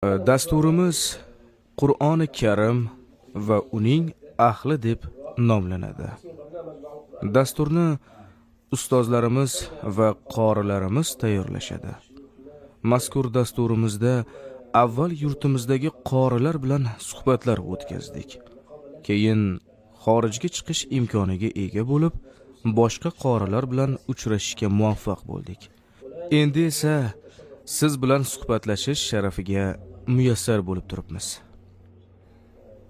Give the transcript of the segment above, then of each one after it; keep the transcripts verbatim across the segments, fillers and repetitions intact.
Dasturimiz Qur'oni Karim va uning ahli deb nomlanadi. Dasturni ustozlarimiz va qorilarimiz tayyorlashadi. Mazkur dasturimizda avval yurtimizdagi qorilar bilan suhbatlar o'tkazdik. Keyin xorijga chiqish imkoniga ega bo'lib, boshqa qorilar bilan uchrashishga muvaffaq bo'ldik. Endi esa siz bilan suhbatlashish sharafiga muyassar bo'lib turibmiz.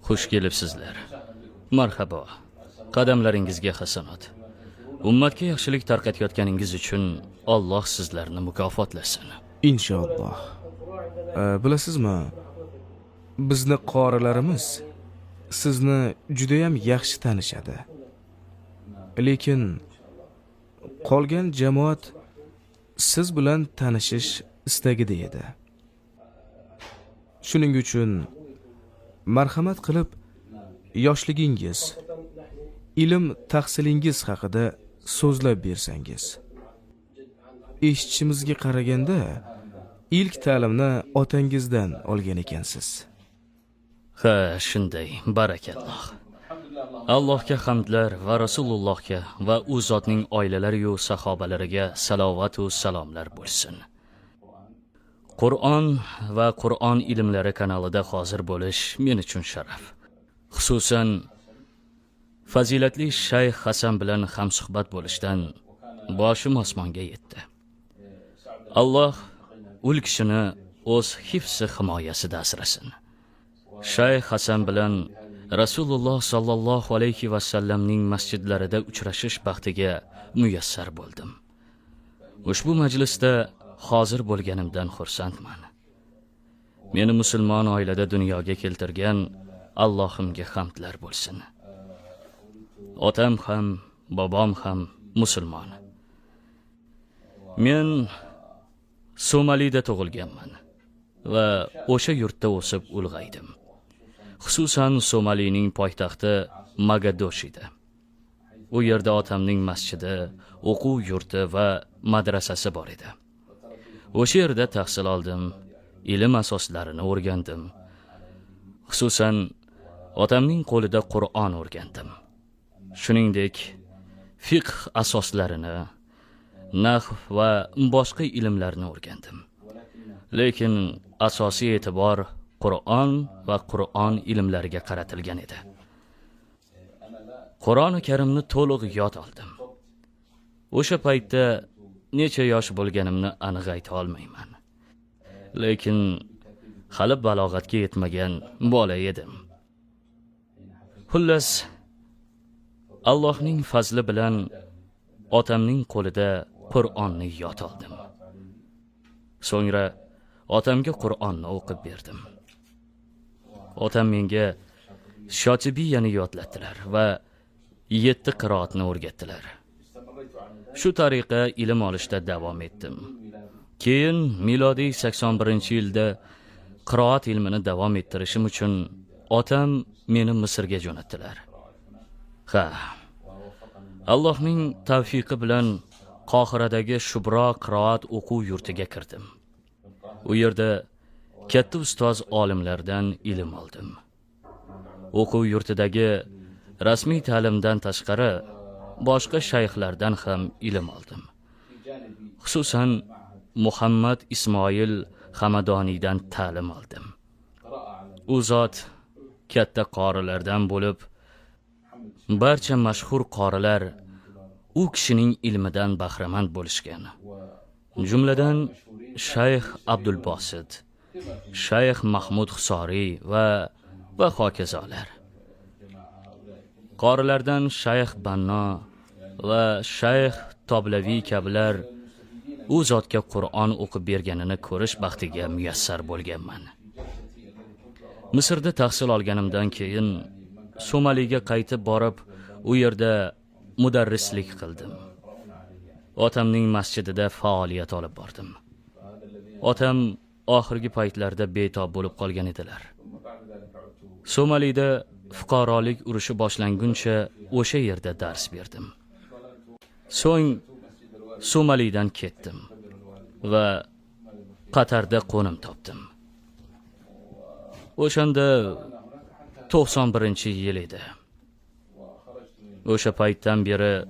Xush kelibsizlar. Marhabo. Qadamlaringizga hasanot. Ummatga yaxshilik tarqatayotganingiz uchun Alloh sizlarni mukofotlasin. Inshaalloh. E, bilasizmi, bizni qorilarimiz sizni judayam yaxshi tanishadi. Lekin qolgan jamoat siz bilan tanishish istagida edi. Shuning uchun, marhamat qilib, yoshligingiz, ilm tahsilingiz haqida so'zlab bersangiz. Eshitishimizga qaraganda, ilk ta'limni otangizdan olgan ekansiz. Ha, shunday, barakalloh. Allohga hamdlar va Rasulullohga va u zotning oilalari-yu sahobalariga salovatu salomlar bo'lsin. Qur'on va Qur'on ilmlari kanalida hozir bo'lish men uchun sharaf. Xususan, fazilatli shayx Hasan bilan hamsuhbat bo'lishdan boshim osmonga yetdi. Alloh u kishini o'z hifzi himoyasida asrasin. Shayx Hasan bilan Rasululloh sollallohu alayhi vasallamning masjidlarida uchrashish baxtiga muyassar bo'ldim. Ushbu majlisda hozir bo'lganimdan xursandman. Meni musulmon oilada dunyoga keltirgan Allohimga hamdlar bo'lsin. Otam ham, bobom ham musulmon. Men Somalida tug'ilganman va o'sha yurtda o'sib ulg'aydim. Xususan, Somalining poytaxti Mogadoshida. U yerda otamning masjidi, o'quv yurti va madrasasi bor edi. O'sha yerda tahsil oldim, ilm asoslarini o'rgandim. Xususan, otamning qo'lida Qur'on o'rgandim. Shuningdek, fiqh asoslarini, nahv va boshqa ilmlarni o'rgandim. Lekin asosiy e'tibor Qur'on va Qur'on ilmlariga qaratilgan edi. Qur'oni Karimni to'liq yod oldim. O'sha paytda necha yosh bo'lganimni aniq ayta olmayman. Lekin hali balog'atga yetmagan bola edim. Xullas, Allohning fazli bilan otamning qo'lida Qur'onni yod oldim. So'ngra otamga Qur'onni o'qib berdim. Otam menga Shotibiyani yodlatdilar va yetti qiroatni o'rgatdilar. Shu tariqa ilm olishda davom etdim. Keyin milodiy sakson birinchi yilda qiroat ilmini davom ettirishim uchun otam meni Misrga jo'natdilar. Ha, Allohning tavfiqi bilan Qohiradagi Shubro qiroat o'quv yurtiga kirdim. U yerda katta ustoz olimlardan ilm oldim. O'quv yurtidagi rasmiy ta'limdan tashqari boshqa shayxlardan ham ilm oldim. Xususan, Muhammad Ismoil Hamadoniydan ta'lim oldim. U zot katta qorilardan bo'lib, barcha mashhur qorilar u kishining ilmidan bahramand bo'lishgan. Jumladan, shayx Abdulbosit, shayx Mahmud Husoriy va, va hokazolar. Qorilardan shayx Banno va shayx Toblaviy kabilar u zotga Qur'on o'qib berganini ko'rish baxtiga muyassar bo'lganman. Misrda tahsil olganimdan keyin Somaliga qaytib borib, u yerda mudarrislik qildim. Otamning masjidida faoliyat olib bordim. Otam oxirgi paytlarda betob bo'lib qolgan edilar. Somalida fuqarolik urushi boshlanguncha o'sha yerda dars berdim. So'ng Somalidan ketdim va Qatarda qo'nim topdim. ئوشاندا توقسان بىرىنچى يىل ئىدى. ئوشا پايتتان بېرى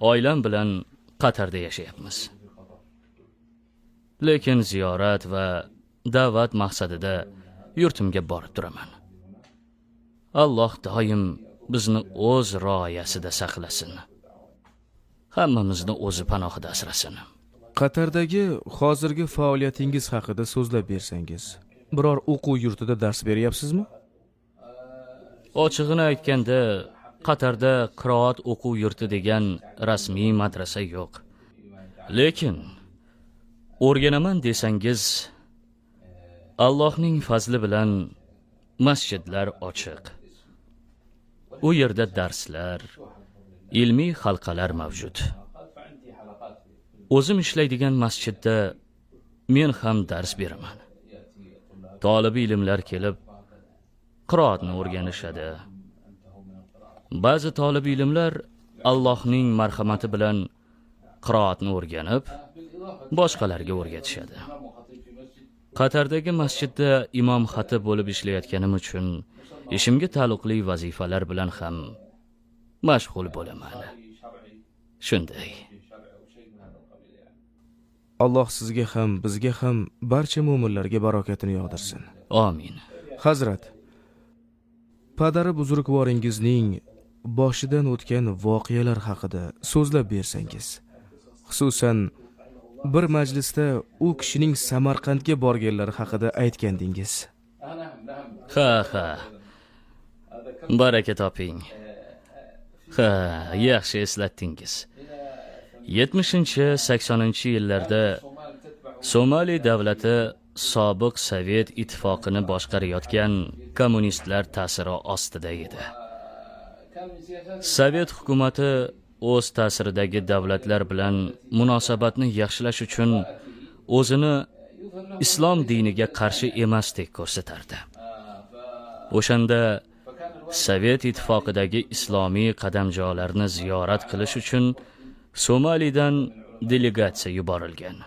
ئائىلەم بىلەن قەتەردە ياشاياپمىز. لېكىن زىيارەت ۋە دەۋەت مەقسەتىدە يۇرتۇمغا بارىپ تۇرىمەن. ئاللاھ دائىم بىزنى ئۆز رىئايەسىدە ساقلىسۇن. ھەممىمىزنى ئۆزى پاناھىدا ئاسرىسۇن. قەتەردىكى ھازىرقى پائالىيىتىڭىز ھەققىدە سۆزلەپ بەرسەڭىز. بىرەر ئوقۇۋ يۇرتىدا دەرس بېرىيەپسىزمۇ؟ ئاچچىقىنى ئېيتقاندا، قەتەردە قىرائەت ئوقۇۋ يۇرتى دېگەن رەسمىي مەدرەسە يوق. لېكىن ئۆگىنىمەن دېسەڭىز، ئاللاھنىڭ پەزلى بىلەن مەسچىتلەر ئاچىق. ئۇ يەردە دەرسلەر، ئىلمىي ھالقىلار مەۋجۇت. ئۆزۈم ئىشلەيدىغان مەسچىتتە مەن ھەم دەرس بېرىمەن. تالىبى ئىلىملەر كېلىپ، قىرائەتنى ئۆگىنىشىدۇ. بەزى تالىبى ئىلىملەر ئاللاھنىڭ مەرھەمىتى بىلەن قىرائەتنى ئۆگىنىپ، باشقىلارغا ئۆگىتىشىدۇ. قەتەردىكى مەسچىتتە ئىمام خەتىب بولۇپ ئىشلەيدىغىنىم ئۈچۈن ئىشىمگە تەئەللۇقلۇق ۋەزىپىلەر بىلەن ھەم مەشغۇل بولىمەن. شۇنداق. ئاللاھ سىزگە ھەم، بىزگە ھەم، بارچە مۆمىنلەرگە باراكەتنى ياغدۇرسۇن. ئامىن. ھەزرەت، پەدەر بۇزرۇگۋارىڭىزنىڭ باشىدىن ئۆتكەن ۋەقەلەر ھەققىدە سۆزلەپ بەرسەڭىز. خۇسۇسەن، بىر مەجلىستە ئۇ كىشىنىڭ سەمەرقەنتكە بارغانلىرى ھەققىدە ئېيتقانىدىڭىز. ھە، ھە. بارەكە تاپىڭ. ھە، ياخشى ئېسلەتتىڭىز. يەتمىشىنچى، سەكسەنىنچى يىللاردا سومالى دۆلىتى سابىق سوۋېت ئىتتىپاقىنى باشقۇرۇۋاتقان كوممۇنىستلار تەسىرى ئاستىدا ئىدى. سوۋېت ھۆكۈمىتى ئۆز تەسىرىدىكى دۆلەتلەر بىلەن مۇناسىۋەتنى ياخشىلاش ئۈچۈن ئۆزىنى ئىسلام دىنىگە قارشى ئەمەستەك كۆرسىتەردى. ئوشاندا سوۋېت ئىتتىپاقىدىكى ئىسلامىي قەدەمجالارنى زىيارەت قىلىش ئۈچۈن سومالىدىن دېلېگاتسىيە يۇبارىلگەن.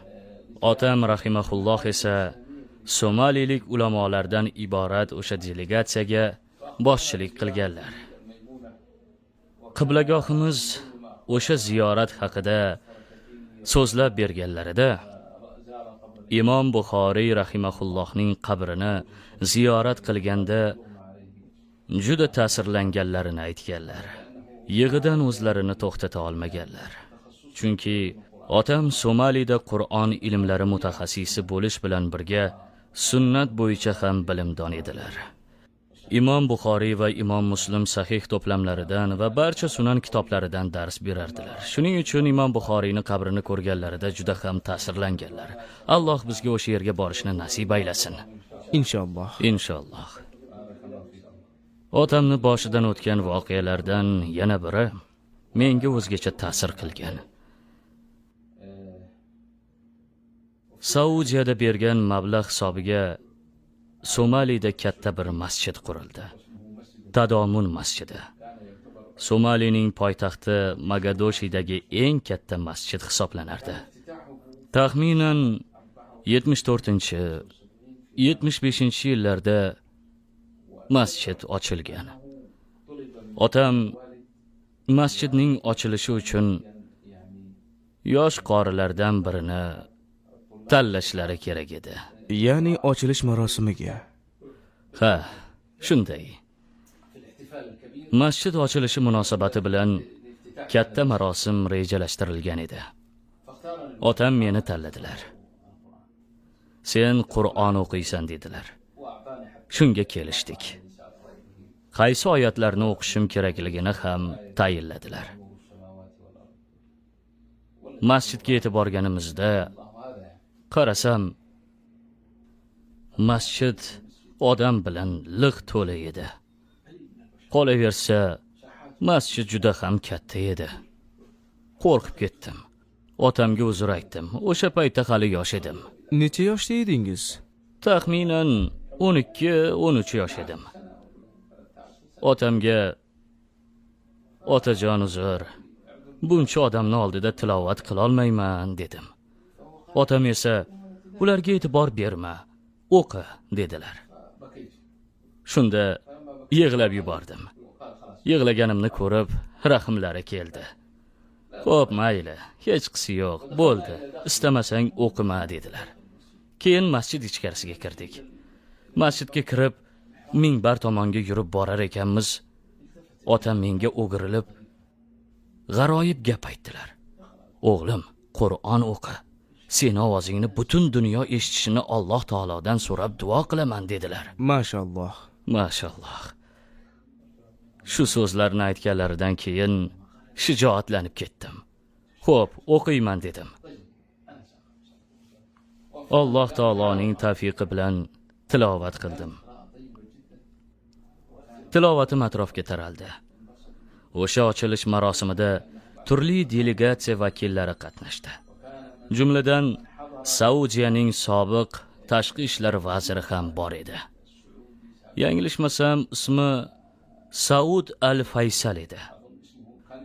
ئاتام رەھىمەھۇللاھ ئېسە سومالىلىك ئۆلىمالاردىن ئىبارەت ئوشا دېلېگاتسىيەگە باشچىلىق قىلغانلار. قىبلىگاھىمىز ئوشا زىيارەت ھەققىدە سۆزلەپ بەرگەنلىرىدە، ئىمام بۇخارىي رەھىمەھۇللاھنىڭ قەبرىنى زىيارەت قىلغاندا جۈدە تەسىرلەنگەنلىرىنى ئېيتقانلار. يىغىدىن ئۆزلىرىنى توختىتالمىغانلار. چۈنكى ئاتام سومالىدە قۇرئان ئىلىملىرى مۇتەخەسسىسى بولۇش بىلەن بىرگە سۈننەت بويىچە ھەم بىلىمدان ئىدىلەر. ئىمام بۇخارىي ۋە ئىمام مۇسلىم سەھىھ توپلاملىرىدىن ۋە بارچە سۇنەن كىتابلىرىدىن دەرس بېرەردىلەر. شۇنىڭ ئۈچۈن ئىمام بۇخارىينى قەبرىنى كۆرگەنلىرىدە جۈدە ھەم تەسىرلەنگەنلەر. ئاللاھ بىزگە ئوشا يەرگە بارىشنى نەسىب ئەيلەسۇن. ئىنشاللاھ. ئىنشاللاھ. ئاتامنى باشىدىن ئۆتكەن ۋەقەلەردىن يەنە بىرى مەڭگە ئۆزگىچە تەسىر قىلغان. سەئۇدىيەدە بەرگەن مەبلەغ ھېسابىغا سومالىدە كاتتا بىر مەسچىت قۇرۇلدى. تادامۇن مەسچىتى. سومالىنىڭ پايتەختى ماگادىشۇدىكى ئەڭ كاتتا مەسچىت ھېسابلىنەردى. تەخمىنەن يەتمىش تۆتىنچى، يەتمىش بەشىنچى يىللاردا مەسچىت ئاچىلغان. ئاتام مەسچىتنىڭ ئاچىلىشى ئۈچۈن ياش قارىلەردىن بىرىنى تاللاشلىرى كېرەك ئىدى. يەنى ئاچىلىش مۇراسىمىگە. ھە، شۇنداق. مەسچىت ئاچىلىشى مۇناسىۋىتى بىلەن كاتتا مۇراسىم رېجىلەشتۈرۈلگەن ئىدى. ئاتام مېنى تاللىدىلار. سەن قۇرئان ئوقۇيسەن دېدىلەر. شۇنىڭغا كېلىشتىك. قايسى ئايەتلەرنى ئوقۇشۇم كېرەكلىكىنى ھەم تەيىنلىدىلەر. مەسچىتكە يېتىپ بارغىنىمىزدا قارىسام، مەسچىت ئادەم بىلەن لىق تولى ئىدى. قالاۋەرسە، مەسچىت جۈدە ھەم كاتتا ئىدى. قورقۇپ كەتتىم. ئاتامغا ئۇزۇر ئېيتتىم. ئوشا پەيتتە خېلى ياش ئىدىم. نېچە ياشتا ئىدىڭىز؟ تەخمىنەن ئون ئىككى، ئون ئۈچ ياش ئىدىم. ئاتامغا، «ئاتىجان ئۇزۇر، بۇنچە ئادەمنىڭ ئالدىدا تىلاۋەت قىلالمايمەن» دېدىم. ئاتام ئېسە، «ئۇلارغا ئېتىبار بەرمە، ئوقۇ» دېدىلەر. شۇندا يىغلاپ يۈبوردۇم. يىغلىغىنىمنى كۆرۈپ، رەھىملىرى كەلدى. «خوپ، مەيلى، ھېچقىسى يوق، بولدى، ئىستىمىسەڭ ئوقۇما» دېدىلەر. كېيىن مەسچىت ئىچكەرىسىگە كىردۇق. مەسچىتكە كىرىپ، مىنبەر تامانغا يۈرۈپ بارار ئىكەنمىز، ئاتا مەڭگە ئۆگرىلىپ، غارايىپ گەپ ئېيتتىلەر. «ئوغلۇم، قۇرئان ئوقۇ. سېنىڭ ئاۋازىڭنى پۈتۈن دۇنيا ئېشىتىشىنى ئاللاھ تائالادىن سوراپ دۇئا قىلىمەن» دېدىلەر. ماشاللاھ. ماشاللاھ. شۇ سۆزلەرنى ئېيتقانلىرىدىن كېيىن شىجائەتلىنىپ كەتتىم. «خوپ، ئوقۇيمەن» دېدىم. ئاللاھ تائالانىڭ تەۋپىقى بىلەن تىلاۋەت قىلدىم. تىلاۋىتىم ئەتراپقا تارالدى. ئوشۇ ئاچىلىش ماراسىمىدا تۈرلۈك دېلېگاتسىيە ۋەكىللىرى قاتناشتى. جۈملىدىن، سەئۇدىيەنىڭ سابىق تاشقى ئىشلار ۋەزىرى ھەم بار ئىدى. يەڭگىلىشمىسەم، ئىسمى سەئۇد ئەل فەيسەل ئىدى.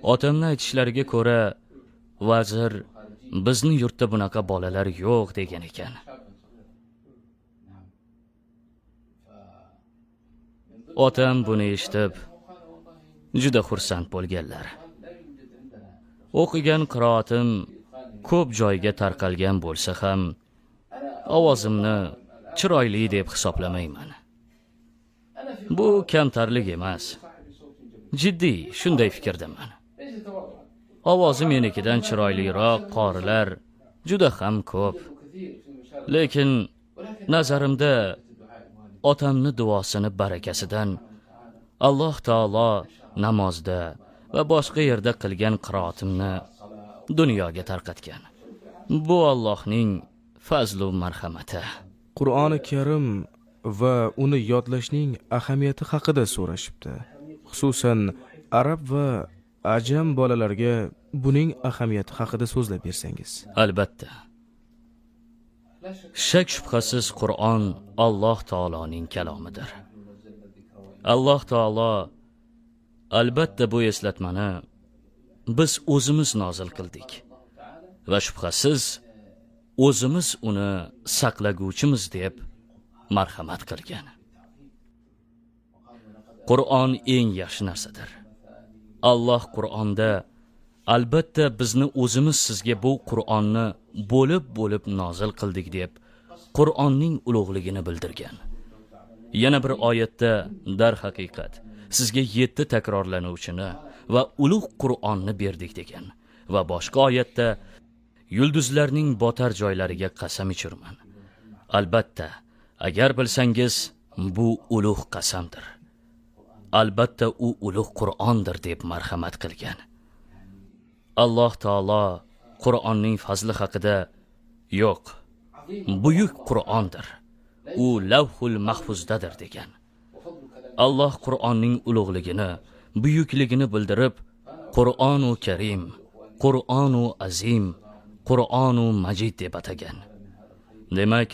ئاتامنىڭ ئېيتىشلىرىگە كۆرە، ۋەزىر «بىزنىڭ يۇرتتا بۇناقا بالىلار يوق» دېگەن ئىكەن. ئاتام بۇنى ئېشىتىپ، جۈدە خۇرسەن بولغانلار. ئوقۇغان قىرائىتىم كۆپ جايغا تارقالغان بولسا ھەم، ئاۋازىمنى چىرايلىق دەپ ھېسابلىمايمەن. بۇ كەمتەرلىك ئەمەس. جىددىي شۇنداق پىكىردىمەن. ئاۋازى مېنىڭكىدىن چىرايلىقراق قارىلار جۈدە ھەم كۆپ. لېكىن نەزىرىمدە ئاتامنىڭ دۇئاسىنىڭ بەرىكىتىدىن ئاللاھ تائالا نامازدا ۋە باشقا يەردە قىلغان قىرائىتىمنى دۇنياغا تارقاتقان. بۇ ئاللاھنىڭ پەزلۇ مەرھەمىتى. قۇرئانى كەرىم ۋە ئۇنى يادلاشنىڭ ئەھمىيىتى ھەققىدە سورىشىپتۇ. خۇسۇسەن، ئەرەب ۋە ئەجەم بالىلارغا بۇنىڭ ئەھمىيىتى ھەققىدە سۆزلەپ بەرسەڭىز. ئەلبەتتە. شەك-شۈبھىسىز قۇرئان ئاللاھ تائالانىڭ كالامىدۇر. ئاللاھ تائالا، ئەلبەتتە، بۇ ئەسلەتمىنى بىز ئۆزىمىز نازىل قىلدۇق ۋە شۈبھىسىز ئۆزىمىز ئۇنى ساقلىغۇچىمىز دەپ مەرھەمەت قىلغان. قۇرئان ئەڭ ياخشى نەرسىدۇر. ئاللاھ قۇرئاندا، «ئەلبەتتە، بىزنى ئۆزىمىز سىزگە بۇ قۇرئاننى بۆلۈپ-بۆلۈپ نازىل قىلدۇق» دەپ، قۇرئاننىڭ ئۇلۇغلۇقىنى بىلدۈرگەن. يەنە بىر ئايەتتە، «دەرھەقىقەت، سىزگە يەتتە تەكرارلانغۇچىنى ۋە ئۇلۇغ قۇرئاننى بەردۇق» دېگەن ۋە باشقا ئايەتتە، «يۇلدۇزلارنىڭ باتار جايلىرىغا قەسەم ئىچىرمەن. ئەلبەتتە، ئەگەر بىلسەڭىز، بۇ ئۇلۇغ قەسەمدۇر. ئەلبەتتە، ئۇ ئۇلۇغ قۇرئاندۇر» دەپ مەرھەمەت قىلغان. ئاللاھ تائالا قۇرئاننىڭ پەزلى ھەققىدە، «يوق، بۈيۈك قۇرئاندۇر. ئۇ لەۋھۇل مەھفۇزدادۇر» دېگەن. ئاللاھ قۇرئاننىڭ ئۇلۇغلۇقىنى، بۈيۈكلۈكىنى بىلدۈرۈپ، «قۇرئانۇ كەرىم، قۇرئانۇ ئەزىم، قۇرئانۇ مەجىد» دەپ ئاتىغان. دېمەك،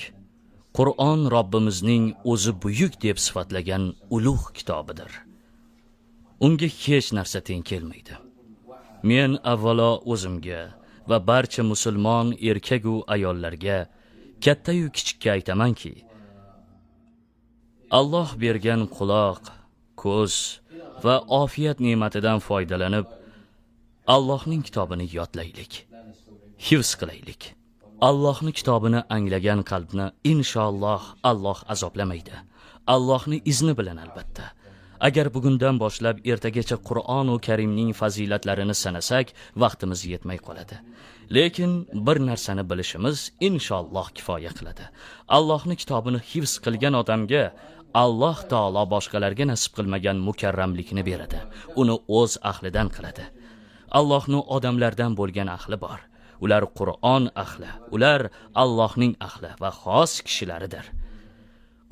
قۇرئان رەببىمىزنىڭ ئۆزى بۈيۈك دەپ سۈپەتلىگەن ئۇلۇغ كىتابىدۇر. ئۇنىڭغا ھېچ نەرسە تەڭ كەلمەيدۇ. مەن ئاۋۋالو ئۆزۈمگە ۋە بارچە مۇسۇلمان ئەركەكۇ ئاياللارغا، كاتتىيۇ كىچىككە ئېيتىمەنكى، ئاللاھ بەرگەن قۇلاق، كۆز ۋە ئافىيەت نېمىتىدىن پايدىلىنىپ، ئاللاھنىڭ كىتابىنى يادلايلىك، ھىفز قىلايلىك. ئاللاھنىڭ كىتابىنى ئاڭلىغان قەلبنى، ئىنشائاللاھ، ئاللاھ ئازابلىمايدۇ. ئاللاھنىڭ ئىزنى بىلەن، ئەلبەتتە. ئەگەر بۈگۈندىن باشلاپ ئەتىگىچە قۇرئانۇ كەرىمنىڭ پەزىلەتلىرىنى سانىساق، ۋاقتىمىز يەتمەي قالىدۇ. لېكىن بىر نەرسىنى بىلىشىمىز، ئىنشائاللاھ، كۇپايە قىلىدۇ. ئاللاھنىڭ كىتابىنى ھىفز قىلغان ئادەمگە ئاللاھ تائالا باشقىلارغا نېسىپ قىلمىغان مۇكەررەملىكنى بېرىدۇ. ئۇنى ئۆز ئەھلىدىن قىلىدۇ. ئاللاھنىڭ ئادەملەردىن بولغان ئەھلى بار. ئۇلار قۇرئان ئەھلى، ئۇلار ئاللاھنىڭ ئەھلى ۋە خاس كىشىلىرىدۇر.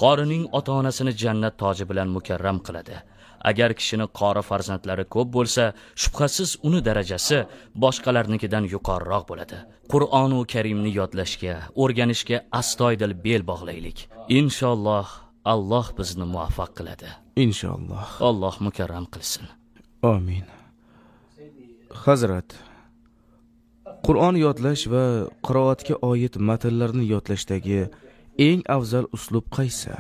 قارىنىڭ ئاتا-ئانىسىنى جەننەت تاجى بىلەن مۇكەررەم قىلىدۇ. ئەگەر كىشىنىڭ قارى پەرزەنتلىرى كۆپ بولسا، شۈبھىسىز ئۇنىڭ دەرىجىسى باشقىلارنىڭكىدىن يۇقىرىراق بولىدۇ. قۇرئانۇ كەرىمنى يادلاشقا، ئۆگىنىشكە ئەستايىدىل بېل باغلايلىك. ئىنشائاللاھ، ئاللاھ بىزنى مۇۋەپپەق قىلىدۇ. ئىنشائاللاھ. ئاللاھ مۇكەررەم قىلسۇن. ئامىن. ھەزرەت، قۇرئان يادلاش ۋە قىرائەتكە ئائىت مەتنلەرنى يادلاشتىكى ئەڭ ئەۋزەل ئۇسلۇب قايسى؟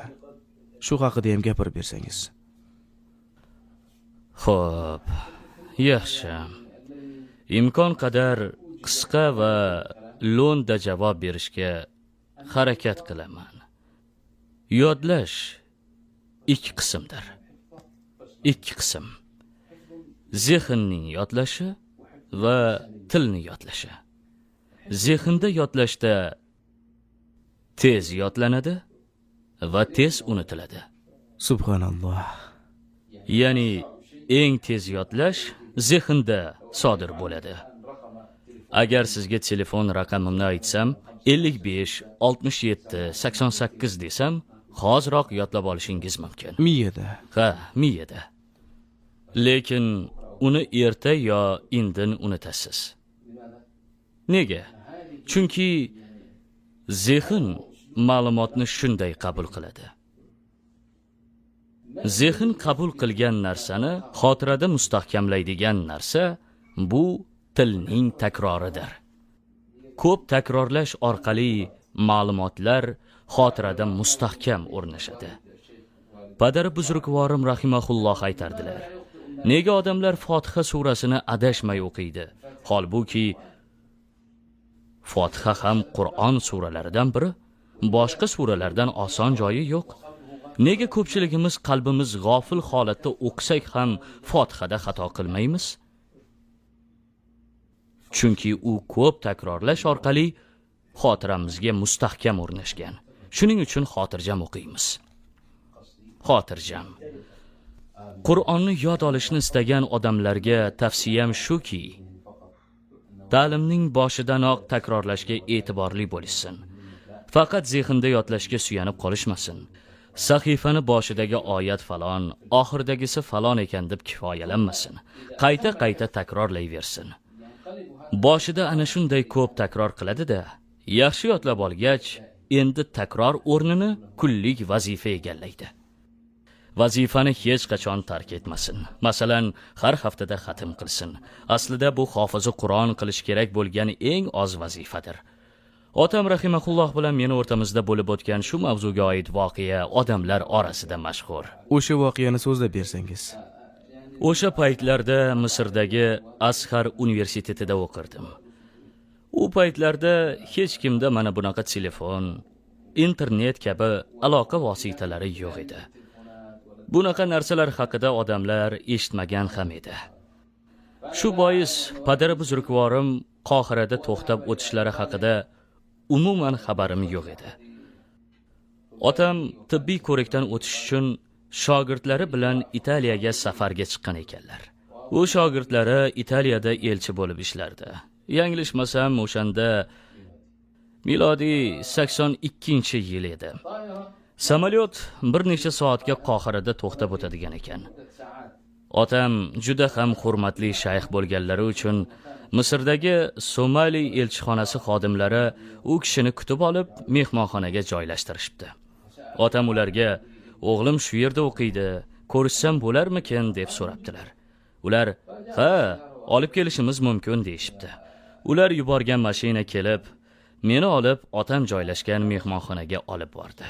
شۇ ھەققىدە ھەم گەپۈرۈپ بەرسەڭىز. خوپ، ياخشى. ئىمكان قەدەر قىسقا ۋە لوندە جاۋاب بېرىشكە ھەرىكەت قىلىمەن. يادلاش ئىككى قىسىمدۇر. ئىككى قىسىم. زېھىننىڭ يادلىشى ۋە تىلنى يادلىشى. زېھىندا يادلاشتا تېز يادلىنىدۇ ۋە تېز ئۇنتۇلىدۇ. سۇبھاناللاھ. يەنى ئەڭ تېز يادلاش زېھىندا سادىر بولىدۇ. ئەگەر سىزگە تېلېفون رەقىمىمنى ئېيتسام، ئەللىك بەش، ئالتمىش يەتتە، سەكسەن سەككىز دېسەم، ھازىراق يادلاپ ئالىشىڭىز مۇمكىن. مىيەدە. ھە، مىيەدە. لېكىن ئۇنى ئەتە يا ئىندىن ئۇنتىسىز. نېگە؟ چۈنكى زېھىن مەلۇماتنى شۇنداق قوبۇل قىلىدۇ. زېھىن قوبۇل قىلغان نەرسىنى خاتىرىدە مۇستەھكەملەيدىغان نەرسە بۇ تىلنىڭ تەكرارىدۇر. كۆپ تەكرارلاش ئارقىلىق مەلۇماتلار خاتىرىدە مۇستەھكەم ئورنىشىدۇ. پەدىرى بۇزرۇكۋارىم رەھىمەھۇللاھ ئېيتاردىلەر، نېگە ئادەملەر فاتىھە سۈرىسىنى ئاداشماي ئوقۇيدۇ؟ ھالبۇكى، فاتىھە ھەم قۇرئان سۈرىلىرىدىن بىرى، باشقا سۈرىلەردىن ئاسان جايى يوق. نېگە كۆپچىلىكىمىز قەلبىمىز غافىل ھالەتتە ئوقۇساق ھەم فاتىھەدە خاتا قىلمايمىز؟ چۈنكى ئۇ كۆپ تەكرارلاش ئارقىلىق خاتىرىمىزگە مۇستەھكەم ئورناشقان. شۇنىڭ ئۈچۈن خاتىرجەم ئوقۇيمىز. خاتىرجەم. قۇرئاننى ياد ئالىشنى ئىستىگەن ئادەملەرگە تەۋسىيەم شۇكى، تەلىمنىڭ باشىداناق تەكرارلاشقا ئېتىبارلىق بولۇشسۇن. پەقەت زېھىندا يادلاشقا سۈيەنىپ قالىشماسۇن. سەھىپىنى باشىدىكى ئايەت پالان، ئاخىرىدىكىسى پالان ئىكەن دەپ كۇپايىلەنمىسۇن. قايتا-قايتا تەكرارلايۋەرسۇن. باشىدا ئەنە شۇنداق كۆپ تەكرار قىلىدۇ-دە، ياخشى يادلاپ ئالغاچ، ئەمدى تەكرار ئورنىنى كۈنلۈك ۋەزىپە ئىگىلەيدۇ. ۋەزىپىنى ھېچقاچان تەرك ئەتمىسۇن. مەسىلەن، ھەر ھەپتىدە خەتىم قىلسۇن. ئەسلىدە بۇ ھافىزە قۇرئان قىلىش كېرەك بولغان ئەڭ ئاز ۋەزىپىدۇر. ئاتام رەھىمەھۇللاھ بىلەن مېنى ئوتتۇرىمىزدا بولۇپ ئۆتكەن شۇ ماۋزۇغا ئائىت ۋەقە ئادەملەر ئارىسىدا مەشھۇر. ئوشۇ ۋەقەنى سۆزلەپ بەرسەڭىز. ئوشۇ پەيتلەردە مىسىردىكى ئەزھەر ئۇنىۋېرسىتېتىدا ئوقۇردۇم. ئۇ پەيتلەردە ھېچكىمدە مانا بۇناقا تېلېفون، ئىنتېرنېت كەبى ئالاقە ۋاسىتىلىرى يوق ئىدى. بۇناقا نەرسىلەر ھەققىدە ئادەملەر ئېشىتمىگەن ھەم ئىدى. شۇ بايىس پەدىرى بۇزرۇكۋارىم قاھىرەدە توختاپ ئۆتۈشلىرى ھەققىدە ئومۇمەن خەۋىرىم يوق ئىدى. ئاتام تېببىي كۆرۈكتىن ئۆتۈش ئۈچۈن شاگىرتلىرى بىلەن ئىتالىيەگە سەپەرگە چىققان ئىكەنلەر. ئۇ شاگىرتلىرى ئىتالىيەدە ئەلچى بولۇپ ئىشلەردى. يەڭلىشمىسەم، ئوشاندا مىلادىي سەكسەن ئىككىنچى يىل ئىدى. ساموليوت بىر نەچچە سائەتكە قاھىرەدە توختاپ ئۆتىدىغان ئىكەن. ئاتام جۈدە ھەم ھۆرمەتلىك شەيخ بولغانلىرى ئۈچۈن مىسىردىكى سومالى ئەلچىخانىسى خادىملىرى ئۇ كىشىنى كۈتۈپ ئالىپ، مېھمانخانىغا جايلاشتۇرۇشۇپتۇ. ئاتام ئۇلارغا، «ئوغلۇم شۇ يەردە ئوقۇيدۇ، كۆرۈشسەم بولارمىكىن؟» دەپ سوراپتىلەر. ئۇلار، «ھە، ئالىپ كېلىشىمىز مۇمكىن» دېيىشىپتۇ. ئۇلار يۈبەرگەن ماشىنا كېلىپ، مېنى ئالىپ، ئاتام جايلاشقان مېھمانخانىغا ئالىپ باردى.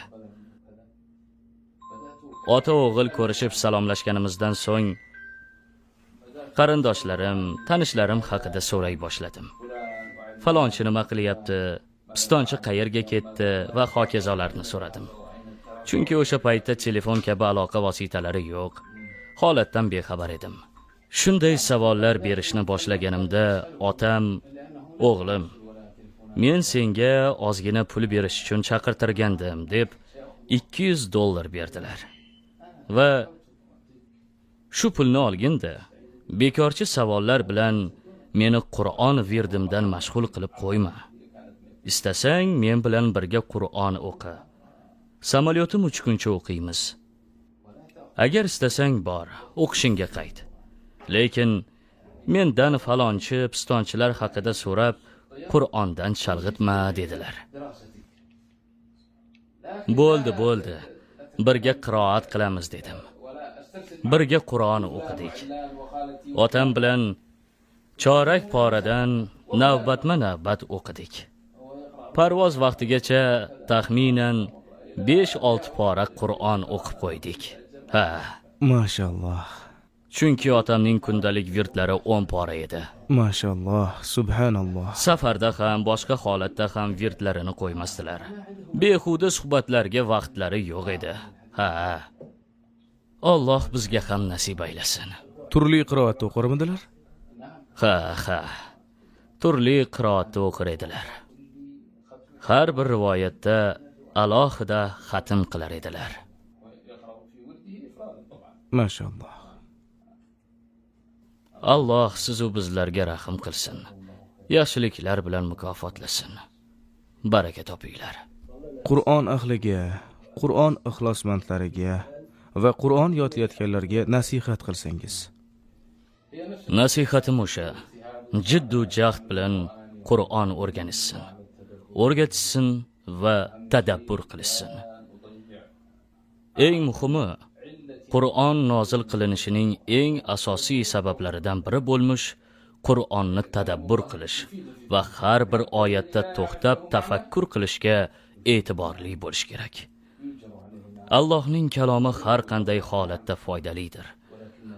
ئاتا-ئوغۇل كۆرۈشۈپ سالاملاشقىنىمىزدىن سوڭ، قېرىنداشلىرىم، تانىشلىرىم ھەققىدە سوراي باشلىدىم. «پالانچى نېمە قىلىۋاتىدۇ؟ پىستانچى قەيەرگە كەتتى؟» ۋە ھاكازالارنى سورىدىم. چۈنكى ئوشۇ پەيتتە تېلېفون كەبى ئالاقە ۋاسىتىلىرى يوق. ھالەتتىن بىخەۋەر ئىدىم. شۇنداق ساۋاللار بېرىشنى باشلىغىنىمدا، ئاتام، «ئوغلۇم، مەن سەڭگە ئازغىنە پۇل بېرىش ئۈچۈن چاقىرتىرغانىدىم» دەپ، ئىككى يۈز دوللار بەردىلەر. ۋە شۇ پۇلنى ئالغىندا، بىكارچە ساۋاللار بىلەن مېنى قۇرئان ۋىردىمدىن مەشغۇل قىلىپ قويما. ئىستەسەڭ، مەن بىلەن بىرگە قۇرئان ئوقۇ. ساموليوتۇم ئۇچقۇنچە ئوقۇيمىز. ئەگەر ئىستەسەڭ بار، ئوقۇشۇڭغا قايت. لېكىن مەندىن پالانچى، پىستانچىلار ھەققىدە سوراپ، قۇرئاندىن چالغىتما، دېدىلەر. بولدى، بولدى. بىرگە قىرائەت قىلىمىز، دېدىم. بىرگە قۇرئان ئوقۇدۇق. ئاتام بىلەن چارەك پارىدىن نۆۋەتمۇ نۆۋەت ئوقۇدۇق. پەرۋاز ۋاقتىگىچە تەخمىنەن بەش-ئالتە پارە قۇرئان ئوقۇپ قويدۇق. ھە. ماشاللاھ. چۈنكى ئاتامنىڭ كۈندىلىك ۋىردلىرى ئون پارە ئىدى. ماشاللاھ، سۇبھاناللاھ. سەپەردە ھەم باشقا ھالەتتە ھەم ۋىردلىرىنى قويماستىلار. بىھۇدە سۆھبەتلەرگە ۋاقىتلىرى يوق ئىدى. ھە. ئاللاھ بىزگە ھەم نەسىب ئەيلىسۇن. تۈرلۈك قىرائەتتە ئوقۇرمىدىلار؟ ھە، ھە. تۈرلۈك قىرائەتتە ئوقۇر ئىدىلەر. ھەر بىر رىۋايەتتە ئالاھىدە خەتىم قىلار ئىدىلەر. ماشاللاھ. ئاللاھ سىزۇ بىزلەرگە رەھىم قىلسۇن. ياخشىلىقلار بىلەن مۇكاپاتلىسۇن. بەرىكەت ئوپىيلار. قۇرئان ئەھلىگە، قۇرئان ئىخلاسمەندلىرىگە ۋە قۇرئان يادلايدىغانلارغا نەسىھەت قىلسىڭىز. نەسىھەتىم مۇشۇ: جىددۇ جەھد بىلەن قۇرئان ئۆگەنسۇن، ئۆگىتىلسۇن ۋە تەدەببۇر قىلسۇن. ئەڭ مۇھىمى، قۇرئان نازىل قىلىنىشىنىڭ ئەڭ ئاساسىي سەۋەبلىرىدىن بىرى بولمىش قۇرئاننى تەدەببۇر قىلىش ۋە ھەر بىر ئايەتتە توختاپ تەپەككۇر قىلىشقا ئېتىبارلىق بولۇش كېرەك. ئاللاھنىڭ كالامى ھەر قانداق ھالەتتە پايدىلىدۇر.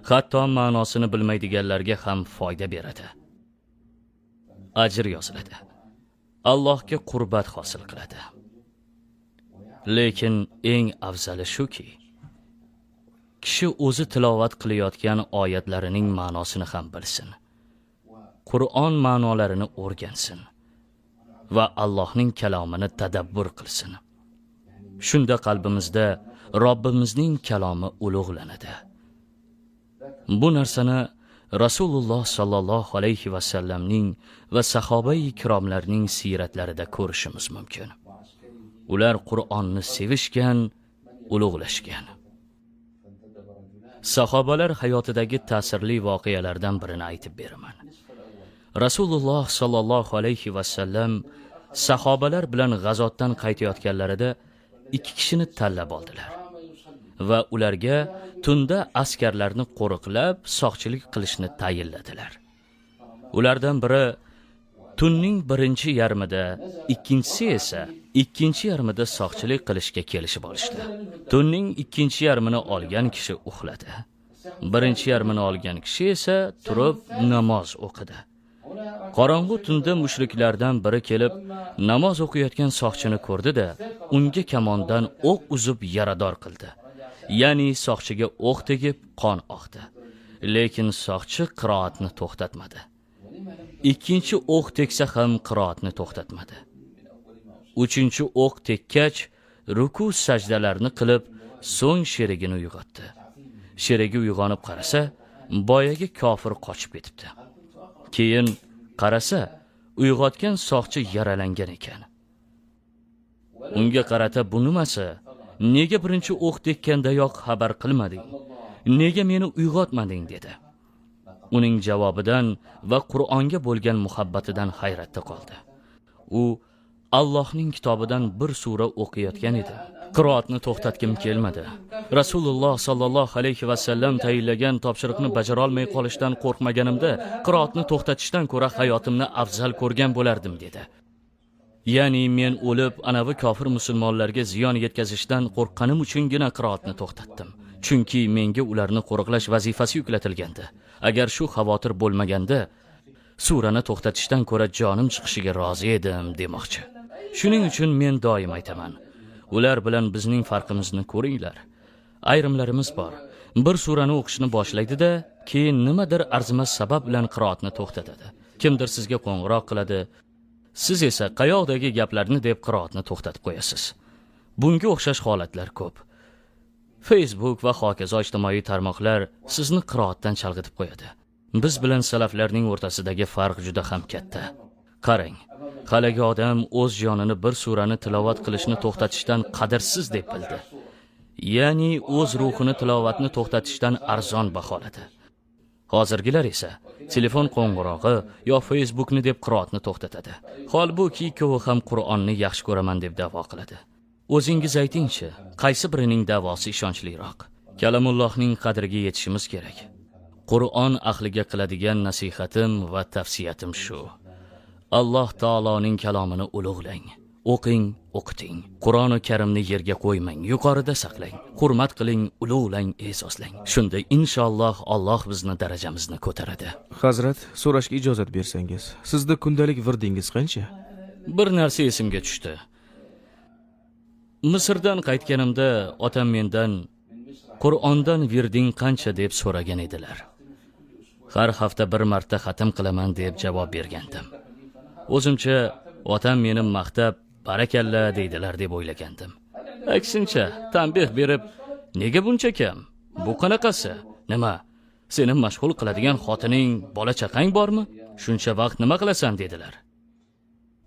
ھەتتا مەنىسىنى بىلمەيدىغانلارغا ھەم پايدا بېرىدۇ. ئەجىر يازىلىدۇ. ئاللاھقا قۇربەت ھاسىل قىلىدۇ. لېكىن ئەڭ ئەۋزەلى شۇكى، كىشى ئۆزى تىلاۋەت قىلىۋاتقان ئايەتلىرىنىڭ مەنىسىنى ھەم بىلسۇن. قۇرئان مەنىلىرىنى ئۆگەنسۇن ۋە ئاللاھنىڭ كالامىنى تەدەببۇر قىلسۇن. شۇنداق قەلبىمىزدە رەببىمىزنىڭ كالامى ئۇلۇغلىنىدۇ. بۇ نەرسىنى رەسۇلۇللاھ ساللاللاھۇ ئەلەيھى ۋەسەللەمنىڭ ۋە ساھابەي كىراملارنىڭ سىيرەتلىرىدە كۆرۈشىمىز مۇمكىن. ئۇلار قۇرئاننى سېۋىشكەن، ئۇلۇغلاشكەن. ساھابىلەر ھاياتىدىكى تەسىرلىك ۋەقەلەردىن بىرىنى ئېيتىپ بېرىمەن. رەسۇلۇللاھ ساللاللاھۇ ئەلەيھى ۋەسەللەم ساھابىلەر بىلەن غەزۋەتتىن قايتىۋاتقانلىرىدا ئىككى كىشىنى تاللاپ ئالدىلار ۋە ئۇلارغا تۈندە ئەسكەرلەرنى قورۇقلاپ ساقچىلىق قىلىشنى تەيىنلىدىلەر. ئۇلاردىن بىرى تۈننىڭ بىرىنچى يېرىمىدە، ئىككىنچىسى ئىسە ئىككىنچى يېرىمىدە ساقچىلىق قىلىشقا كېلىشىپ ئالىشتى. تۈننىڭ ئىككىنچى يېرىمىنى ئالغان كىشى ئۇخلىدى. بىرىنچى يېرىمىنى ئالغان كىشى ئىسە تۇرۇپ ناماز ئوقۇدى. قاراڭغۇ تۈندە مۇشرىكلاردىن بىرى كېلىپ، ناماز ئوقۇياتقان ساقچىنى كۆردى-دە، ئۇنىڭغا كاماندان ئوق ئۇزۇپ يارىدار قىلدى. يەنى ساقچىغا ئوق تېگىپ، قان ئاقتى. لېكىن ساقچى قىرائەتنى توختاتمىدى. ئىككىنچى ئوق تەگسە ھەم قىرائەتنى توختاتمىدى. ئۈچىنچى ئوق تەگكەچ، رۇكۇ سەجدىلەرنى قىلىپ، سوڭ شېرىكىنى ئويغاتتى. شېرىكى ئويغىنىپ قارىسا، بايىقى كاپىر قاچىپ كېتىپتۇ. كېيىن قارىسا، ئويغاتقان ساقچى يارىلانغان ئىكەن. ئۇنىڭغا قارىتا بۇ نېمىسى؟ نېگە بىرىنچى ئوق تەگكەندىياق خەۋەر قىلمىدىڭ؟ نېگە مېنى ئويغاتمىدىڭ؟ دېدى. ئۇنىڭ جاۋابىدىن ۋە قۇرئانغا بولغان مۇھەببىتىدىن ھەيرەتتە قالدى. ئۇ ئاللاھنىڭ كىتابىدىن بىر سۈرە ئوقۇياتقان ئىدى. قىرائەتنى توختاتقۇم كەلمىدى. رەسۇلۇللاھ ساللاللاھۇ ئەلەيھى ۋەسەللەم تەيىنلىگەن تاپشۇرۇقنى بېجىرالماي قالىشتىن قورقمىغىنىمدا، قىرائەتنى توختىتىشتىن كۆرە ھاياتىمنى ئەۋزەل كۆرگەن بولاتتىم، دېدى. يەنى مەن ئۆلۈپ، ئاناۋى كاپىر مۇسۇلمانلارغا زىيان يەتكۈزۈشتىن قورققىنىم ئۈچۈنگىنە قىرائەتنى توختاتتىم. چۈنكى مەڭگە ئۇلارنى قورۇقلاش ۋەزىپىسى يۈكلىتىلگەنىدى. ئەگەر شۇ خاۋاتىر بولمىغاندا، سۈرىنى توختىتىشتىن كۆرە جانىم چىقىشىغا رازى ئىدىم دېمەكچى. شۇنىڭ ئۈچۈن مەن دائىم ئېيتىمەن، ئۇلار بىلەن بىزنىڭ پەرقىمىزنى كۆرۈڭلار. ئايرىملىرىمىز بار. بىر سۈرىنى ئوقۇشنى باشلايدۇ-دە، كېيىن نېمىدۇر ئەرزىمەس سەۋەب بىلەن قىرائەتنى توختىتىدۇ. كىمدۇر سىزگە قوڭغۇراق قىلىدۇ. سىز ئېسە قاياقتىكى گەپلەرنى دەپ قىرائەتنى توختىتىپ قويىسىز. بۇنىڭغا ئوخشاش ھالەتلەر كۆپ. فېيسبۇك ۋە ھاكازا ئىجتىمائىي تارماقلار سىزنى قىرائەتتىن چالغىتىپ قويىدۇ. بىز بىلەن سەلەفلەرنىڭ ئوتتۇرىسىدىكى پەرق جۈدە ھەم كەتتى. قاراڭ، ھېلىقى ئادەم ئۆز جانىنى بىر سۈرىنى تىلاۋەت قىلىشنى توختىتىشتىن قەدىرسىز دەپ بىلدى. يەنى ئۆز روھىنى تىلاۋەتنى توختىتىشتىن ئەرزان باھالىدى. ھازىرقىلار ئېسە تېلېفون قوڭغۇراقى يا فېيسبۇكنى دەپ قىرائەتنى توختىتىدۇ. ھالبۇكى، كۆۋ ھەم قۇرئاننى ياخشى كۆرىمەن دەپ دەۋا قىلىدۇ. ئۆزىڭىز ئېيتىڭچى، قەيسى بىرىنىڭ دەۋاسى ئىشەنچلىراق؟ كەلامۇللاھنىڭ قەدرىگە يېتىشىمىز كېرەك. قۇرئان ئەھلىگە قىلىدىغان نەسىھەتىم ۋە تەۋسىيەتىم شۇ: ئاللاھ تائالانىڭ كالامىنى ئۇلۇغلاڭ. ئوقۇڭ، ئوقۇتۇڭ. قۇرئانى كەرىمنى يەرگە قويماڭ، يۇقىرىدا ساقلاڭ. ھۆرمەت قىلىڭ، ئۇلۇغلاڭ، ئېزازلاڭ. شۇنداق، ئىنشاللا، ئاللاھ بىزنى دەرىجىمىزنى كۆتۈرىدۇ. ھەزرەت، سوراشقا ئىجازەت بەرسەڭىز، سىزدە كۈندىلىك ۋىردىڭىز قانچە؟ بىر نەرسە ئېسىمگە چۈشتى. مىسىردىن قايتقىنىمدا ئاتام مەندىن، «قۇرئاندىن ۋىردىڭ قانچە؟» دەپ سورىغان ئىدىلەر. «ھەر ھەپتە بىر مەرتە خەتىم قىلىمەن» دەپ جاۋاب بەرگەنتىم. ئۆزۈمچە، ئاتام مېنى ماختاپ، «بارىكاللا» دەيدىلەر دەپ ئويلىغانتىم. ئەكسىنچە، تەنبىھ بېرىپ، «نېگە بۇنچە كەم؟ بۇ قاناقاسى؟ نېمە، سېنى مەشغۇل قىلىدىغان خوتۇنۇڭ، بالا-چاقاڭ بارمۇ؟ شۇنچە ۋاقىت نېمە قىلىسەن؟» دەيدىلەر.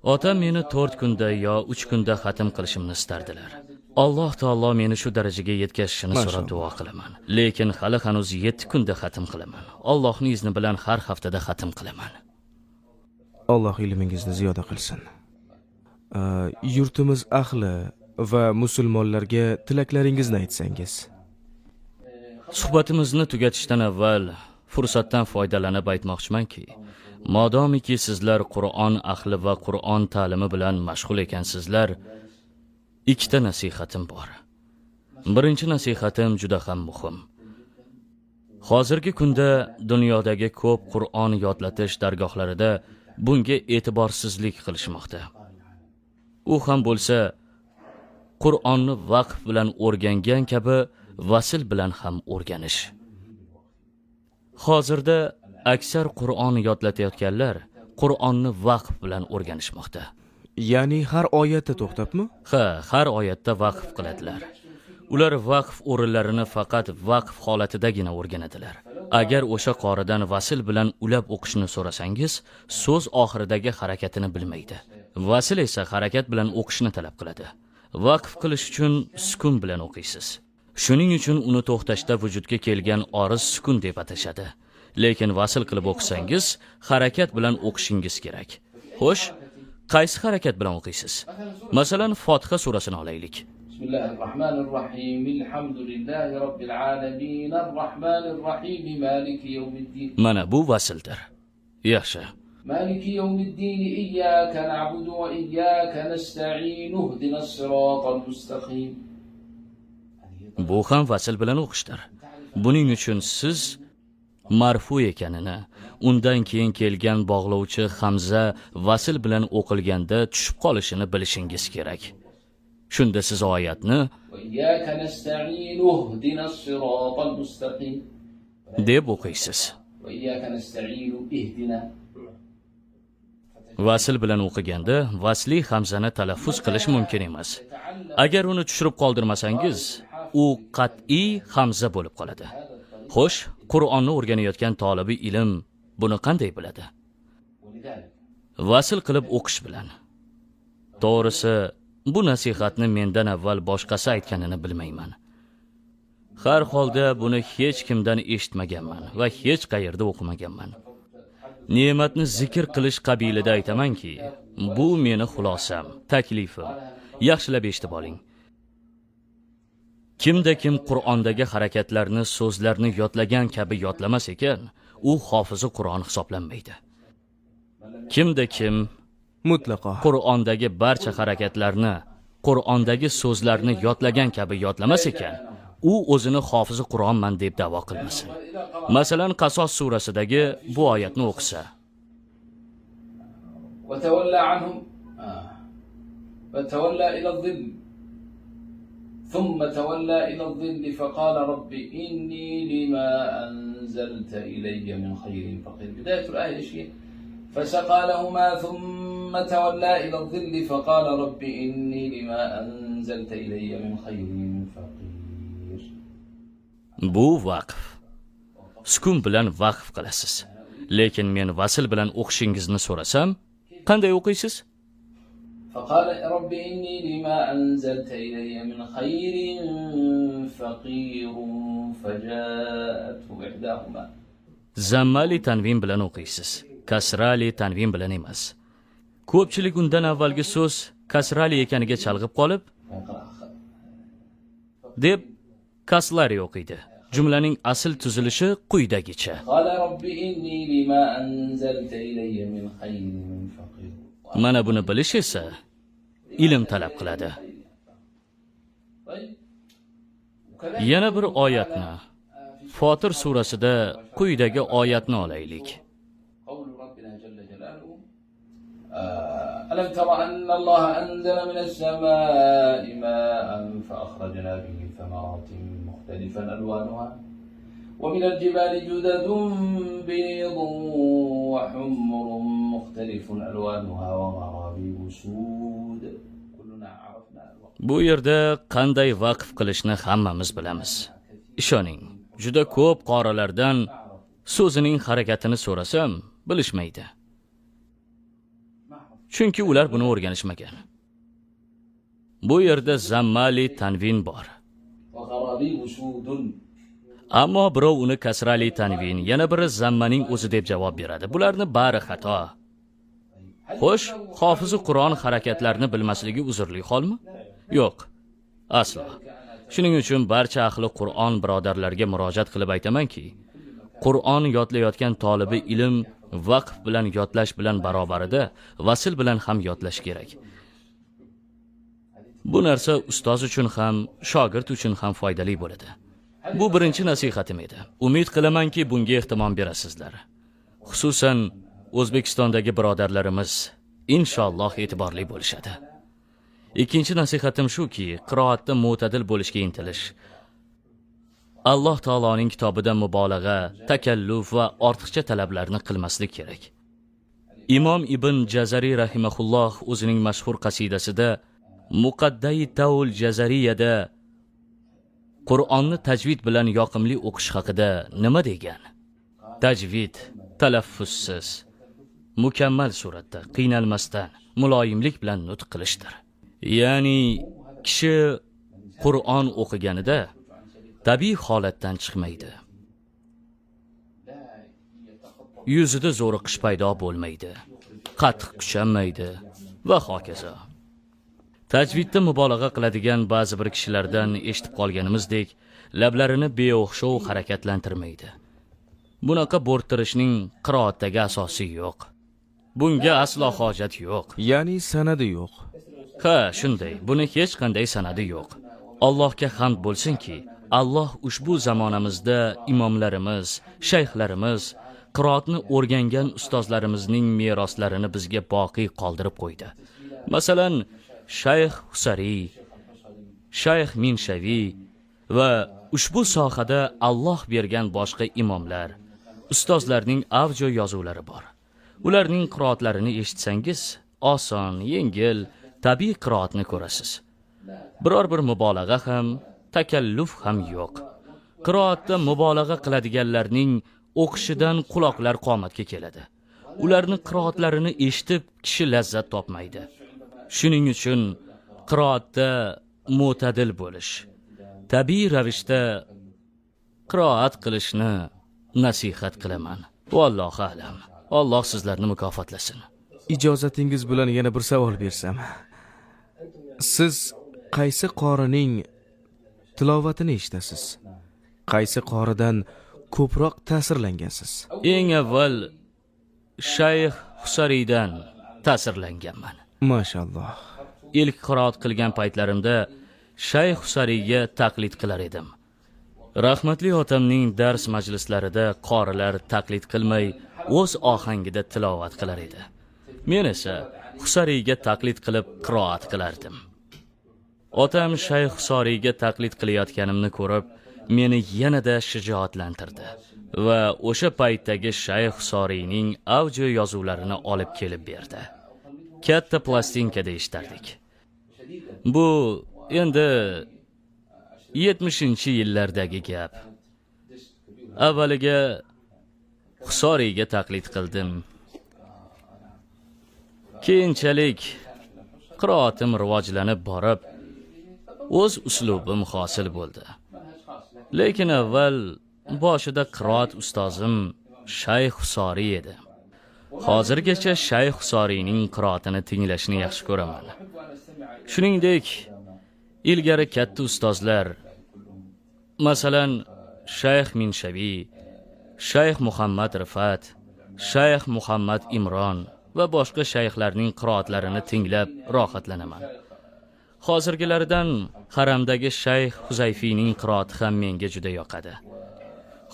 ئاتام مېنى تۆت كۈندە يا ئۈچ كۈندە خەتىم قىلىشىمنى ئىستەردىلەر. ئاللاھ تائالا مېنى شۇ دەرىجىگە يەتكۈزۈشىنى سوراپ دۇئا قىلىمەن. لېكىن خېلى ھەنۇز يەتتە كۈندە خەتىم قىلىمەن. ئاللاھنىڭ ئىزنى بىلەن ھەر ھەپتىدە خەتىم قىلىمەن. ئاللاھ ئىلمىڭىزنى زىيادە قىلسۇن. ئە، يۇرتىمىز ئەھلى ۋە مۇسۇلمانلارغا تىلەكلىرىڭىزنى ئېيتساڭىز. سۇھبىتىمىزنى تۈگىتىشتىن ئەۋۋەل، پۇرسەتتىن پايدىلىنىپ ئېيتماقچىمەنكى، مادامىكى سىزلەر قۇرئان ئەھلى ۋە قۇرئان تەلىمى بىلەن مەشغۇل ئىكەنسىزلەر، ئىككىتا نەسىھەتىم بار. بىرىنچى نەسىھەتىم جۈدە ھەم مۇھىم. ھازىرقى كۈندە دۇنيادىكى كۆپ قۇرئان يادلىتىش دەرگاھلىرىدا بۇنىڭغا ئېتىبارسىزلىك قىلىشماقتا. ئۇ ھەم بولسا، قۇرئاننى ۋەقىف بىلەن ئۆگەنگەن كەبى ۋەسل بىلەن ھەم ئۆگىنىش. ھازىردا ئەكسەر قۇرئان يادلىتىۋاتقانلار قۇرئاننى ۋەقىف بىلەن ئۆگىنىشماقتا. يەنى ھەر ئايەتتە توختاپمۇ؟ ھە، ھەر ئايەتتە ۋەقىف قىلىدىلەر. ئۇلار ۋەقىف ئورۇنلىرىنى پەقەت ۋەقىف ھالىتىدىگىنە ئۆگىنىدىلەر. ئەگەر ئوشۇ قارىدىن ۋەسل بىلەن ئۈلەپ ئوقۇشنى سورىساڭىز، سۆز ئاخىرىدىكى ھەرىكەتنى بىلمەيدۇ. ۋەسل ئېسە ھەرىكەت بىلەن ئوقۇشنى تەلەپ قىلىدۇ. ۋەقىف قىلىش ئۈچۈن سۈكۈن بىلەن ئوقۇيسىز. شۇنىڭ ئۈچۈن ئۇنى توختاشتا ۋۇجۇدقا كەلگەن ئارىز سۈكۈن دەپ ئاتىشىدۇ. لېكىن ۋەسل قىلىپ ئوقۇساڭىز، ھەرىكەت بىلەن ئوقۇشىڭىز كېرەك. خوش، قايسى ھەرىكەت بىلەن ئوقۇيسىز؟ مەسىلەن، فاتىھە سۈرىسىنى ئالايلىك. بسم الله الرحمن الرحيم. الحمد لله رب العالمين. الرحمن الرحيم. مالك يوم الدين. مانا بۇ ۋەسلدۇر. ياخشى. مالك يوم الدين. إياك نعبد وإياك نستعين. اهدنا الصراط المستقيم. بۇ ھەم ۋەسل بىلەن ئوقۇشتۇر. بۇنىڭ ئۈچۈن سىز مەرفۇ ئىكەننى، ئۇندىن كېيىن كەلگەن باغلىغۇچى ھەمزە ۋەسل بىلەن ئوقۇلغاندا چۈشۈپ قالىشىنى بىلىشىڭىز كېرەك. شۇندا سىز ئايەتنى وإياك نستعين. اهدنا الصراط المستقيم. دەپ ئوقۇيسىز. وإياك نستعين. اهدنا. ۋەسل بىلەن ئوقۇغاندا ۋەسلىي ھەمزىنى تەلەففۇز قىلىش مۇمكىن ئەمەس. ئەگەر ئۇنى چۈشۈرۈپ قالدۇرمىسىڭىز، ئۇ قەتئىي ھەمزە بولۇپ قالىدۇ. خوش، قۇرئاننى ئۆگىنىۋاتقان تالىبى ئىلىم بۇنى قانداق بىلىدۇ؟ ۋەسل قىلىپ ئوقۇش بىلەن. توغرىسى، بۇ نەسىھەتنى مەندىن ئەۋۋەل باشقىسى ئېيتقىنىنى بىلمەيمەن. ھەر ھالدا بۇنى ھېچ كىمدىن ئېشىتمىگەنمەن ۋە ھېچ قەيەردە ئوقۇمىغانمەن. نېمەتنى زىكىر قىلىش قابىلىدە ئېيتىمەنكى، بۇ مېنى خۇلاسەم، تەكلىپىم. ياخشىلاپ ئېشىتىپ ئالىڭ. كىمدە كىم قۇرئاندىكى ھەرىكەتلەرنى، سۆزلەرنى يادلىغان كەبى يادلىماس ئىكەن، ئۇ ھافىزى قۇرئان ھېسابلانمايدۇ. كىمدە كىم مۇتلەقا قۇرئاندىكى بارچە ھەرىكەتلەرنى، قۇرئاندىكى سۆزلەرنى يادلىغان كەبى يادلىماس ئىكەن، ئۇ ئۆزىنى ھافىزى قۇرئانمەن دەپ دەۋا قىلمىسۇن. مەسىلەن، قەساس سۈرىسىدىكى بۇ ئايەتنى ئوقۇسا. وتولى عنهم. آه. فتولى إلى الظل. ثم تولى إلى الظل فقال رب إني لما أنزلت إلي من خير فقير. بداية الآية إيش هي؟ فسقى لهما ثم تولى إلى الظل فقال رب إني لما أنزلت إلي من خير فقير. بۇ ۋەقىف. سۈكۈن بىلەن ۋەقىف قىلىسىز. لېكىن مەن ۋەسل بىلەن ئوقۇشىڭىزنى سورىسام، قانداق ئوقۇيسىز؟ فقال رب إني لما أنزلت إلي من خير فقير. فجاءته إحداهما. زەممەلى تەنۋىن بىلەن ئوقۇيسىز. كەسرەلى تەنۋىن بىلەن ئەمەس. كۆپچىلىك ئۇندىن ئەۋۋەلگى سۆز كەسرەلى ئىكەنگە چالغىپ قالىپ، دەپ كەسرەلى ئوقۇيدۇ. جۈملىنىڭ ئەسلى تۈزۈلۈشى قۇيىدىكىچە. قال رب إني لما أنزلت إلي من خير فقير. مانا بۇنى بىلىش ئېسە ئىلىم تەلەپ قىلىدۇ. يەنە بىر ئايەتنى، فاتىر سۈرىسىدە قۇيىدىكى ئايەتنى ئالايلىك. ألم تر أن الله أنزل من السماء ماء فأخرجنا به ثمرات مختلفا ألوانها ومن الجبال جدد بيض وحمر مختلف ألوانها وغرابيب سود. كلنا عرفنا الوقت. بۇ يەردە قانداق ۋەقىف قىلىشنى ھەممىمىز بىلىمىز. ئىشىنىڭ، جۈدە كۆپ قارىلەردىن سۆزىنىڭ ھەرىكىتىنى سورىسام، بىلىشمەيدۇ. چۈنكى ئۇلار بۇنى ئۆگەنمىگەن. بۇ يەردە زەممە لى تەنۋىن بار. ئەمما بىرەۋ ئۇنى كەسرە لى تەنۋىن، يەنە بىرى زەممەنىڭ ئۆزى دەپ جاۋاب بېرىدۇ. بۇلارنى بارى خاتا. خوش، ھافىزى قۇرئان ھەرىكەتلەرنى بىلمەسلىكى ئۇزۇرلۇق خالمۇ؟ يوق. ئەسلا. شۇنىڭ ئۈچۈن بارچە ئەھلى قۇرئان بۇرادەرلەرگە مۇراجىئەت قىلىپ ئېيتىمەنكى، قۇرئان يادلايدىغان تالىبى ئىلىم ۋەقىف بىلەن يادلاش بىلەن باراۋەردە ۋەسل بىلەن ھەم يادلاش كېرەك. بۇ نەرسە ئۇستاز ئۈچۈن ھەم، شاگىرت ئۈچۈن ھەم پايدىلىق بولىدۇ. بۇ بىرىنچى نەسىھەتىم ئىدى. ئۈمىد قىلىمەنكى، بۇنىڭغا ئېھتىمام بېرەسىزلەر. خۇسۇسەن، ئۆزبېكىستاندىكى بۇرادەرلىرىمىز، ئىنشاللاھ، ئېتىبارلىق بولۇشىدۇ. ئىككىنچى نەسىھەتىم شۇكى، قىرائەتتە مۆتەدىل بولۇشقا ئىنتىلىش. ئاللاھ تائالانىڭ كىتابىدا مۇبالىغە، تەكەللۇپ ۋە ئارتۇقچە تەلەپلەرنى قىلماسلىق كېرەك. ئىمام ئىبن جەزەرى رەھىمەھۇللاھ ئۆزىنىڭ مەشھۇر قەسىدىسىدە مۇقەددەي تەۋل جەزەرىيەدە قۇرئاننى تەجۋىد بىلەن ياقىملىق ئوقۇش ھەققىدە نېمە دېگەن؟ تەجۋىد، تەلەففۇزسىز، مۇكەممەل سۈرەتتە، قىينالماستىن، مۇلايىملىق بىلەن نۇتۇق قىلىشتۇر. يەنى كىشى قۇرئان ئوقۇغىنىدا تەبىئىي ھالەتتىن چىقمايدۇ. يۈزىدە زورۇقۇش پەيدا بولمايدۇ، قاتتىق كۈچەنمەيدۇ ۋە ھاكازا. تەجۋىدتە مۇبالىغە قىلىدىغان بەزى بىر كىشىلەردىن ئېشىتىپ قالغىنىمىزدەك، لەپلىرىنى بىئوخشاش ھەرىكەتلەندۈرمەيدۇ. بۇناقا بورتتۇرۇشنىڭ قىرائەتتىكى ئاساسى يوق. بۇنىڭغا ئەسلا ھاجەت يوق. يەنى سەنەدى يوق. ھە، شۇنداق. بۇنىڭ ھېچقانداق سەنەدى يوق. ئاللاھقا ھەمد بولسۇنكى، ئاللاھ ئۇشبۇ زامانىمىزدا ئىماملىرىمىز، شەيخلىرىمىز قىرائەتنى ئۆگەنگەن ئۇستازلىرىمىزنىڭ مىراسلىرىنى بىزگە باقىي قالدۇرۇپ قويدى. مەسىلەن، شەيخ ھۇسەرى، شەيخ مىنشەۋى ۋە ئۇشبۇ ساھەدە ئاللاھ بەرگەن باشقا ئىماملار، ئۇستازلارنىڭ ئاۋجو يازۇۋلىرى بار. ئۇلارنىڭ قىرائەتلىرىنى ئېشىتسەڭىز، ئاسان، يەڭگىل، تەبىئىي قىرائەتنى كۆرىسىز. بىرەر بىر مۇبالىغە ھەم، تەكەللۇف ھەم يوق. قىرائەتتە مۇبالىغە قىلىدىغانلارنىڭ ئوقۇشىدىن قۇلاقلار قامەتكە كېلىدۇ. ئۇلارنىڭ قىرائەتلىرىنى ئېشىتىپ، كىشى لەززەت تاپمايدۇ. شۇنىڭ ئۈچۈن قىرائەتتە مۆتەدىل بولۇش، تەبىئىي رەۋىشتە قىرائەت قىلىشنى نەسىھەت قىلىمەن. ۋاللاھۇ ئەلەم. ئاللاھ سىزلەرنى مۇكاپاتلىسۇن. ئىجازىتىڭىز بىلەن يەنە بىر ساۋال بەرسەم. سىز قايسى قارىنىڭ تىلاۋىتىنى ئېشىتىسىز؟ قايسى قارىدىن كۆپرەك تەسىرلەنگەنسىز؟ ئەڭ ئەۋۋەل شەيخ ھۇسەرىدىن تەسىرلەنگەنمەن. ماشاللاھ. ئىلك قىرائەت قىلگەن پەيتلىرىمدە شەيخ ھۇسەرىگە تەقلىد قىلار ئىدىم. رەھمەتلىك ئاتامنىڭ دەرس مەجلىسلىرىدە قارىلار تەقلىد قىلماي، ئۆز ئاھاڭىدا تىلاۋەت قىلار ئىدى. مەن ئىسە ھۇسەرىگە تەقلىد قىلىپ قىرائەت قىلار ئىدىم. ئاتام شەيخ ھۇسەرىگە تەقلىد قىلىۋاتقىنىمنى كۆرۈپ، مېنى يەنىدە شىجائەتلەندۈردى ۋە ئوشۇ پەيتتىكى شەيخ ھۇسەرىنىڭ ئاۋجو يازۇۋلىرىنى ئېلىپ كېلىپ بەردى. كاتتا پلاستىنكىدا ئىشلەتتۇق. بۇ ئەمدى يەتمىشىنچى يىللاردىكى گەپ. ئەۋۋەلىگە ھۇسەرىگە تەقلىد قىلدىم. كېيىنچىلىك قىرائىتىم راۋاجلىنىپ بېرىپ، ئۆز ئۇسلۇبۇم ھاسىل بولدى. لېكىن ئەۋۋەل باشىدا قىرائەت ئۇستازىم شەيخ ھۇسەرى ئىدى. ھازىرغىچە شەيخ ھۇسەرىنىڭ قىرائىتىنى تىڭلاشنى ياخشى كۆرىمەن. شۇنىڭدەك ئىلگىرى كاتتا ئۇستازلار، مەسىلەن، شەيخ مىنشەۋى، شەيخ مۇھەممەد رىفئەت، شەيخ مۇھەممەد ئىمران ۋە باشقا شەيخلەرنىڭ قىرائەتلىرىنى تىڭلاپ راھەتلىنىمەن. Hozirgilardan haremdagi shayx Huzayfiyning qiroati ham menga juda yoqadi.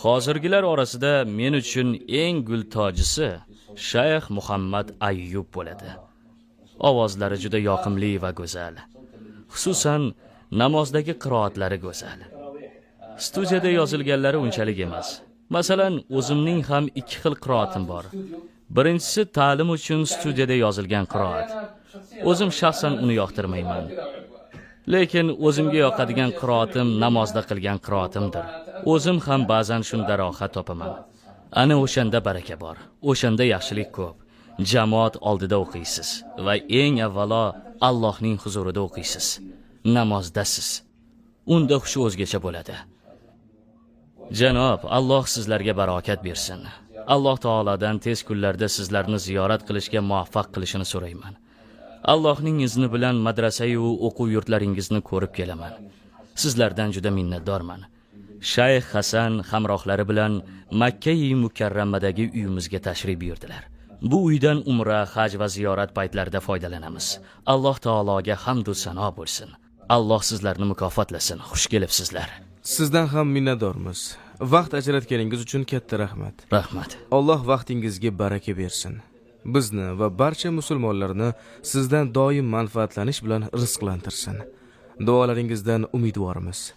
Hozirgilar orasida men uchun eng gul tojisi shayx Muhammad Ayyub bo'ladi. Ovozlari juda yoqimli va go'zal. Xususan, namozdagi qiroatlari go'zal. Studiyada yozilganlari unchalik emas. Masalan, o'zimning ham ikki xil qiroatim bor. Birinchisi ta'lim uchun studiyada yozilgan qiroat. O'zim shaxsan uni yoqtirmayman. Lekin o'zimga yoqadigan qiroatim namozda qilgan qiroatimdir. O'zim ham ba'zan shunda rohat topaman. Ana o'shanda baraka bor. O'shanda yaxshilik ko'p. Jamoat oldida o'qiysiz va eng avvalo Allohning huzurida o'qiysiz. Namozdasiz. Unda hushi o'zgacha bo'ladi. Janob, Alloh sizlarga barokat bersin. Alloh taolodan tez kunlarda sizlarni ziyorat qilishga muvaffaq qilishini so'rayman. Allohning izni bilan madrasa-yu o'quv yurtlaringizni ko'rib kelaman. Sizlardan juda minnatdorman. Shayx Hasan hamrohlari bilan Makka-i Mukarramadagi uyimizga tashrif buyurdilar. Bu uydan umra, haj va ziyorat paytlarida foydalanamiz. Alloh taologa hamdu sano bo'lsin. Alloh sizlarni mukofotlasin. Xush kelibsizlar. Sizdan ham minnatdormiz. Vaqt ajratganingiz uchun katta rahmat. Rahmat. Alloh vaqtingizga baraka bersin. Bizni va barcha musulmonlarni sizdan doim manfaatlanish bilan rizqlantirsin. Duolaringizdan umidvormiz.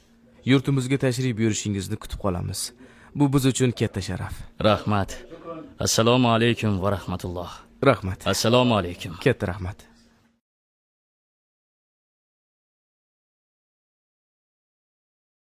Yurtimizga tashrif buyurishingizni kutib qolamiz. Bu biz uchun katta sharaf. Rahmat. Assalomu alaykum va rahmatulloh. Rahmat. Assalomu alaykum. Katta rahmat.